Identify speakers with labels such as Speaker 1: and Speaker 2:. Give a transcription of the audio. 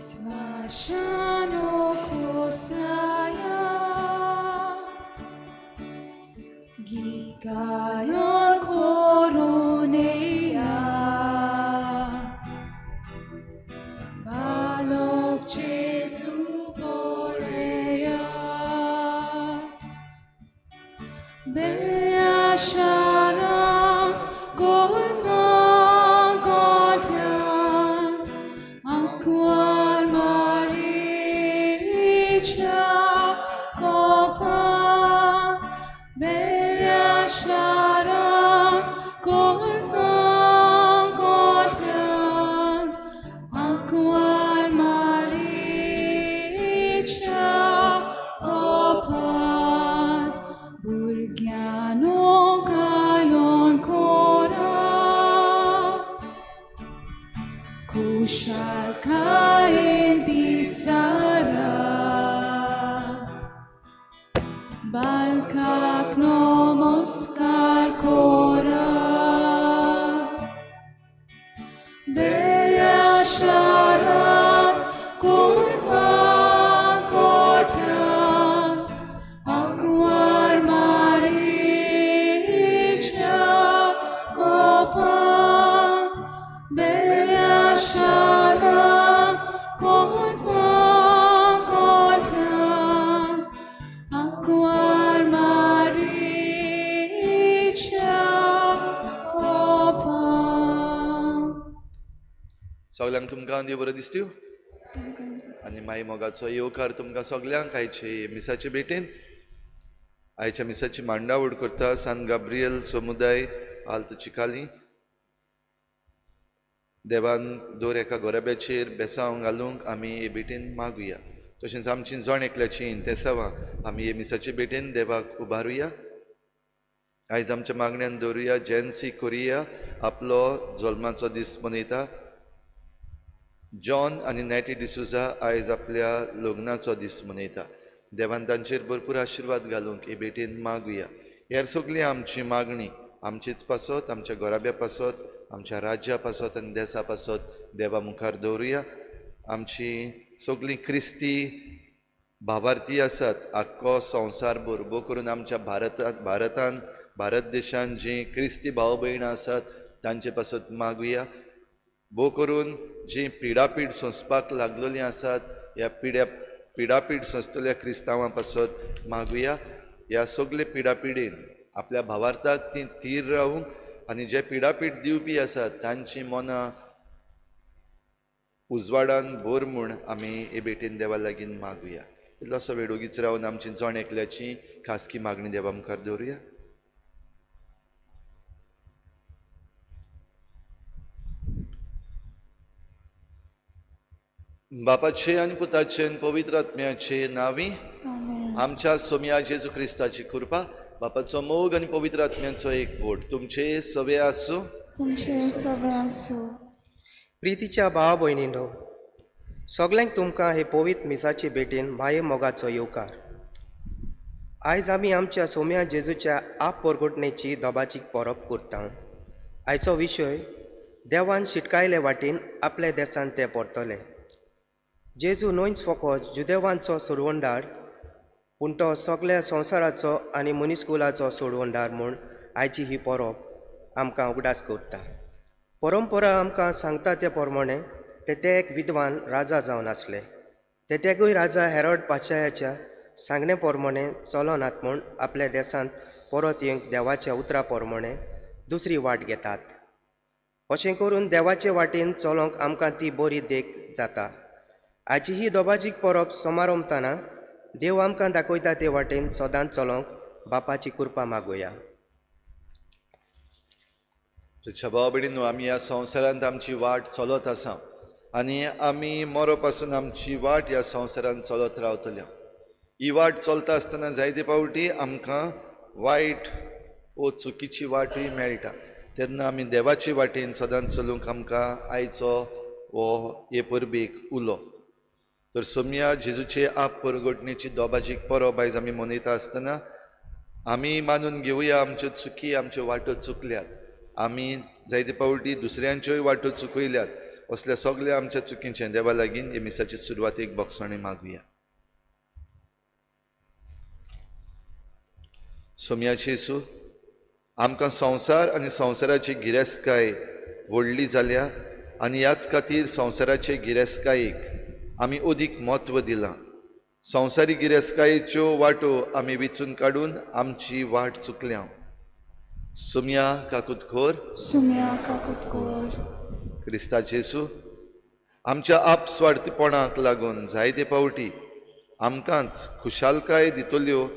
Speaker 1: Svashano kosaya Gitkayon koroneya Balok Jesu poleya Bella Sharon Golfan Gotian Aquar Maricha Kopa Bella Sharon Golfan Gotian Aquar Maricha Kopa Burgiano Gayon Kora Kushal Kain Bisara Balkak Nomoskar Kora Bella Sharan Kurva Kortan Aquar Maricha Kopa Bella Sharan Kurva Kortan Aquar Maricha Kopa.
Speaker 2: सगल्यांक तुमकां देव बरो दिसत्यो आनी माई मोगाचो येवकार तुमकां सगल्यांक आयचे मिसाचे भेटेन. आयच्या मिसाची मांडावळ करता सान गाब्रियल समुदाय आल्त चिकाली. देवान दर एका गोराब्याचेर बेसांव घालूंक आमी हे भेटेन मागुया. तशेंच आमची जण एकल्याची इंतेसांवां आमी हे मिसाचे भेटेन देवाक उबारुया. आयज आमच्या मागण्यान दवरुया जेन्सी कोरिया आपलो जल्माचो दीस मनयता. जॉन आनी नॅटी डिसुजा आयज आपल्या लग्नाचो दीस मनयता. देवान तांचेर भरपूर आशिर्वाद घालूंक हे भेटेन मागुया. हेर सगळी आमची मागणी आमचेच पासत, आमच्या घराब्या पासत, आमच्या राज्या पासत आनी देसा पासत देवा मुखार दवरुया. आमची सगळीं क्रिस्ती भावार्थी आसात आख्खो संवसार भरभर करून आमच्या भारतान भारत देशान जीं क्रिस्ती भाव भयणां आसात तांचे पासत मागुया. भोव करून जीं पिडापीड सोंसपाक लागलेलीं आसात ह्या पिडापीड सोंसतल्या क्रिस्तांवां पासत मागुया. ह्या सगळे पिडापिडीन आपल्या भावार्थाक तीं थीर रावूंक आनी जे पिडापीड दिवपी आसात तांची मनां उजवाडान भर म्हूण आमी हे भेटेन देवा लागीं मागुया. इल्लोसो वेळ ओगीच रावन आमची जण एकल्याची खासगी मागणी देवा मुखार दवरुया. बापाचे आनी पुताचे आनी पवित्र आत्म्याचे नांवी आमच्या सोम्या जेजू क्रिस्ताची कृपा, बापाचो मोग आनी पवित्र आत्म्याचो एकवट तुमचे सवे आसूं.
Speaker 1: तुमचे सवे आसूं.
Speaker 3: प्रितीच्या भावा भयणीनो, सगल्यांक तुमकां हे पवित्र मिसाचे भेटेन माये मोगाचो येवकार. आयज आमी आमच्या सोम्या जेजूच्या आप परगटणेची दबाजीक परब करता. आयचो विशय देवान शिटकायले वाटेन आपल्या देसान ते परतले. जेजू न्हयच फकत जुदेवांचो सोडवणदार, पूण तो सगल्या संवसाराचो आनी मनीसकुलाचो सोडवणदार म्हूण आयची ही परब आमकां उगडास करता. परंपरा आमकां सांगता ते प्रमाणे ते एक विद्वान राजा जावन आसले. ते तेगूय राजा हेरोड पातशायाच्या सांगणे प्रमाणे चलनात म्हूण आपल्या देशांत परत येवंक देवाच्या उतरा प्रमाणे दुसरी वाट घेतात. अशें करून देवाचे वाटेन चलोवंक आमकां ती बरी देख जाता. आयची ही दोबाजीक परब समारंभताना देव आमकां दाखयता ते वाटेन सदांच चलोवंक बापाची कृपा मागुया.
Speaker 2: भाव भयणींनो, आमी ह्या संवसारांत आमची वाट चलत आसा आनी आमी मरो पासून आमची वाट ह्या संवसारांत चलत रावतल्या. ही वाट चलता आसतना जायते फावटी आमकां वायट वो चुकीची वाटूय मेळटा. तेन्ना आमी देवाचे वाटेन सदांच चलूंक आमकां आयचो हो हे परबेक उलो. तर सोम्या जेजूचे आप परगटणेची दोबाजीक परब आयज आमी मनयता आसतना आमी मानून घेवया आमच्यो चुकी, आमच्यो वाटो चुकल्यात. आमी जायते फावटी दुसऱ्यांच्योय वाटो चुकयल्यात. असल्या सगळ्या आमच्या चुकींचें देवा लागीं हे मिसाचे सुरवातेक भोगसणें मागुया. सोम्या जेजू, आमकां संवसार आनी संवसाराची गिरेस्तकाय व्हडली जाल्या आनी ह्याच खातीर संवसाराचे गिरेस्तकायेक आमी अदीक म्हत्व दिलां. संवसारी गिरेस्तकायेच्यो वाटो आमी विचून काडून आमची वाट चुकल्या. सुम्या काकुतखोर,
Speaker 1: सुम्या काकुतखोर.
Speaker 2: क्रिस्ता जेजू, आमच्या आपस्वार्थीपणाक लागून जायते फावटी आमकांच खुशालकाय दितल्यो